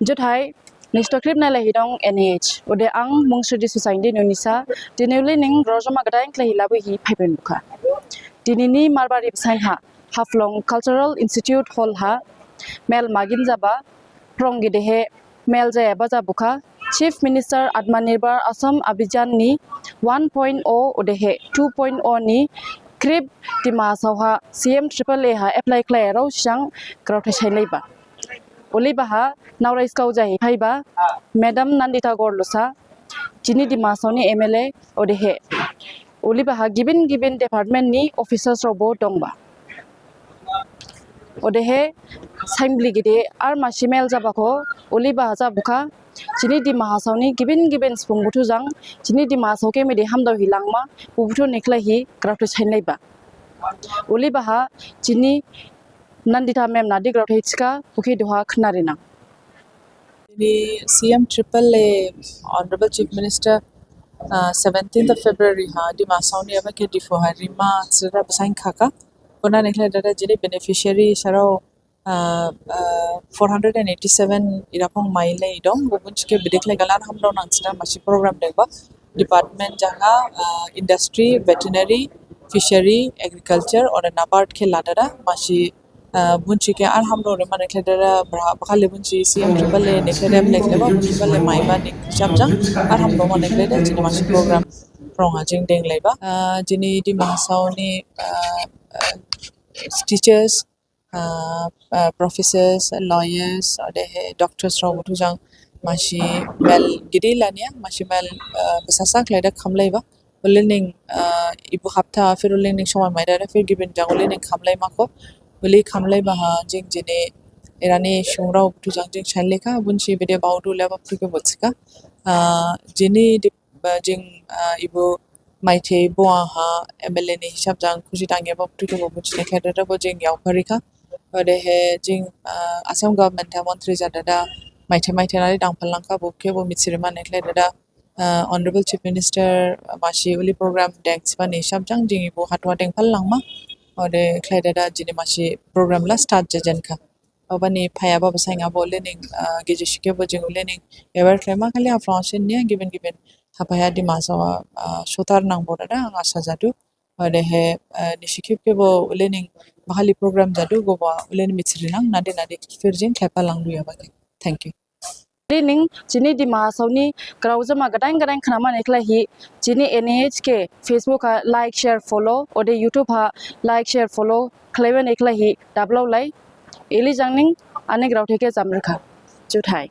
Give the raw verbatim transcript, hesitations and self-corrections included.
Juthai, nisi khrip nailaihi dong N H. Ode ang mung Sudi Susaingdi Nunisa, dini uli ning rojoma gdain khlaihi labuhi phaiphin bukha. Dinini Marbari basain ha, Haflong Cultural Institute Hall ha, mel magin jaba, phrong gedehe, mel jayaba jabukha, Chief Minister Atmanirbhar Assam Abhiyan ni one point o odehe two point o ni khrip Dima Hasao ha C M triple A ha apply khlaiyarao siyang graothai sainlaiba. Ulibaha naorai skau jahi phaiba Madam Nandita Gorlosa, jini Dima Hasao ni M L A odehe. Ulibaha gibin gibin department ni officers raobo dongba. Odehe sainbli gede ar masi mel jabakho ulibaha jabukha jini Dima Hasao ni gibin gibin subung buthu jang jini Dima Hasao khe mede hamdao hi langma bo buthu ni khlaihi graothai sainlaiba. Ulibaha jini Nandita ma'am nadi graothai thikha bokhe duha khnarinang. Dini C M triple A Honorable Chief Minister uh, seventeenth of February ha Dima Hasao ni aba khe Diphu ha rima sira basain khakha. Kona ni khlai dada jini beneficiary sarao uh, uh, four hundred and eighty-seven iraphang mailai dong. Gubun chike bidikhlai galan hamdao nang sira masi program dengba. Department jang ha uh, industry, veterinary, fishery, agriculture, ode NABARD khe ladada masi uh, bunsi khe ar hamdao rima ni khlai dada bra bakhali bunsi C M triple A ni khlai dada black leba bunsi bale maiba ni hisab jang ar hamdao ma ni khlai dada jini masi program phrong ha jing denglaiba. Uh, jini Dima Hasao ni uh, uh, teachers, uh, uh, professors, lawyers, odehe doctors rao buthu jang masi mel gede laniya, masi mel uh, besasa khlai da khamlaiba. Uli ning uh, ibu hapta phir uli ning somai maida da phir gibin jang uli ning khamlai makho. Uli khamlaiba ha jing jini erani subung rao buthu jang jing sainlaikha, bunsi bede baodu leba buthu khe bo thikha. Uh, jini di, ba jing uh, ibu maithai boa ha M L A ni hisab jang khusi dangyaba buthu khe bo bunsi ni khlai dada bo jing yaopharikha. Odehe jing uh, Assam government ha montri jadada maithai maithai nari dangphalangkha bo khe bo mithirima ni khlai dada uh, Honorable Chief Minister uh, masi uli program dengsiba ni hisab jang jing ibu hatwa dengphal langma. Ode khlai dada jini masi program la start jajenkha. Obani phayaba basain abo uli ning uh, geje sikhe bo jing uli ning aware khlaima khali Haflong sin niya gibin gibin haphaya Dima Hasao uh, sotar nangbo dada ang asa jadu. Odehe uh, nisi khrip khe bo uli ning bakhali program jadu goba uli ning mithirinang nadi nadi phir jing khlaipa langdu yaba khe. Thank you. Uli ning jini Dima Hasao ni graojama gdain gdain khnama ni khlaihi jini N H K Facebook ha like share follow ode YouTube ha like share follow khlaiba ni khlaihi dablao lai. Ili jang ning ani graothai khe jamrikha. Juthai.